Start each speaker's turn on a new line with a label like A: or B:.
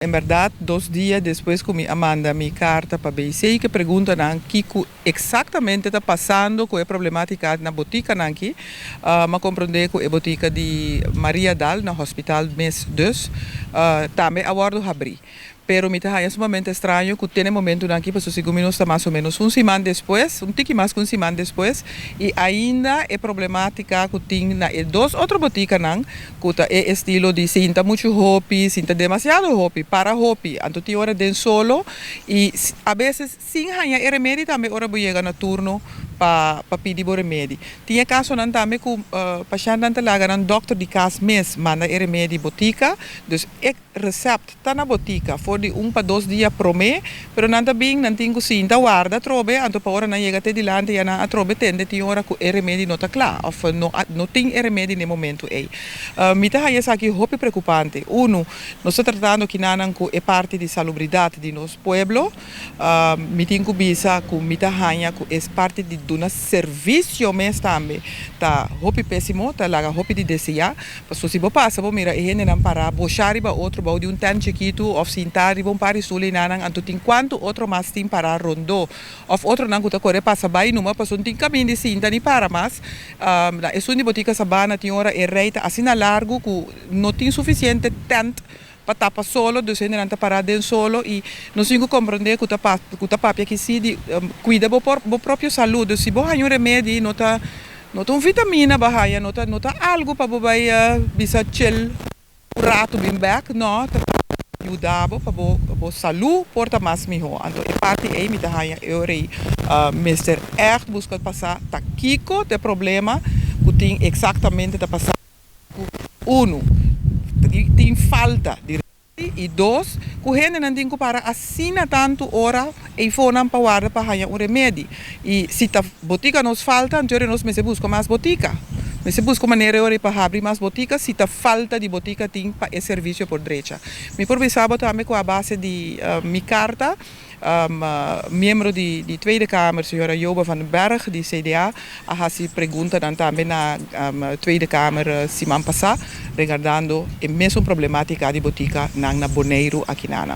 A: En berdad, 2 dia despues cu mi a manda mi carta pa BC, cu pregunta nan kico exactamente ta pasando cu e problematica na botica nan aki, m'a comprende cu e botica di Mariadal na hospital mes dus, tambe a wordo habri. Pero mi ta haya sumamente straño cu te momento nan aki, pasobra segun nos ta mas o menos un siman despues, un tiki mas cu un siman despues, y ainda e problematica cu tin na e dos otro botica nan, cu ta e estilo di sinta mucho hopi, sinta demasiado hopi, para hopi, anto tin ora den solo y a veces sin haña e remedi tambe ora bo yega na turno pa pidi bo remedi. Tin caso nan tambe cu pashent nan ta laga nan dokter di cas mes manda e remedi botica, dus e recept ta na botica for di 1 pa 2 dia prome, pero nan ta bin, nan tin cu sinta warda trobe, anto pa ora nan yega te dilanti ya nan atrobe tende tin ora cu e remedi no ta cla, of no tin e remedi na momento ey. Mi ta haya esaki hopi preocupante. Uno, nos ta tratando aki nan cu e parti di salubridad di nos pueblo. Mi tin cu bisa cu mi ta haya cu e parti di duna servicio mes tambe ta hopi pesimo, ta laga hopi di desea. Paso si bo pasa, bo mira e hende nan para bosha riba otro bou di un tent chiquito of sinta riba un par di stoel nan, anto tin cuanto otro mas tin para rondo. Of otro nan cu ta core pasa bay numa, paso tin caminda di sinta ni para mas. Na esun di botica Sabana tin ora e rij ta asina largo cu no tin suficiente tent pa tapa solo, dus hende nan ta para den solo y nos tin cu comprende cu ta papia aki si di cuida bo propio salud. Dus si bo haña un remedi, no ta un vitamina bo haña, no ta algo pa bo bay bisa chill un rato bin back, no, ta yuda bo pa bo salud por ta mas miho. Anto e parti ey mi ta haña e ora ey mester echt busca pasa ta kico ta e problema cu tin exactamente ta pasa. Uno, tin falta di y dos, cu hende nan tin cu para asina tanto ora eyfonan pa warda pa haña un remedi. Y si ta botica nos falta, anto nos mester busca mas botica. Mester busca manera ora pa habri mas botica, si ta falta di botica tin pa e servicio por drecha. Mi por bisa bo tambe cu a base di mi carta, miembro di Tweede Kamer, señora Joba van den Berg, di CDA, a haci pregunta dan tambe na Tweede Kamer siman pasa, regardando e mesun problematica di botica nan na Boneiro aki nan.